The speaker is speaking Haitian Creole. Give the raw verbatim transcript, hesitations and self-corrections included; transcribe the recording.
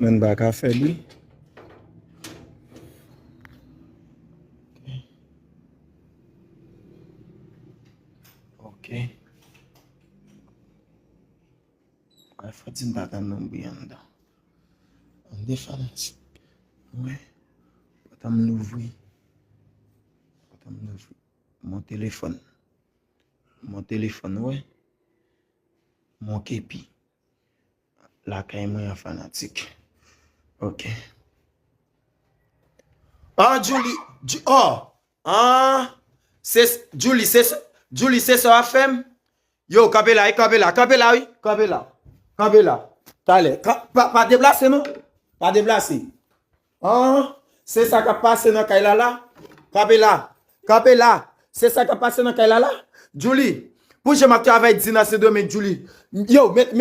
Mwen pa ka fè li. Ok. Ay, fò di m pa tann non bri anndan. Anndan fanatik. Wi. Pòt an m louvri. Pòt an m louvri. Mon telefòn. Mon telefòn, wi. Mon kepi. Lakay mwen an fanatik. Ok. Ah, Julie, Ju- oh, ah, se Julie, se Julie, se sa w ap fè m? Yo, kanpe la, wi, kanpe la, kanpe la, wi, kanpe la. Kanpe la. Talè, ka- pa, pa deplase non. Pa deplase. Ah, se sa k ap pase nan kay la la. Kanpe la. Kanpe la. Se sa k ap pase nan kay la la. Julie, pou jan m ap travay di nan Sendomeng, Julie. Yo, met,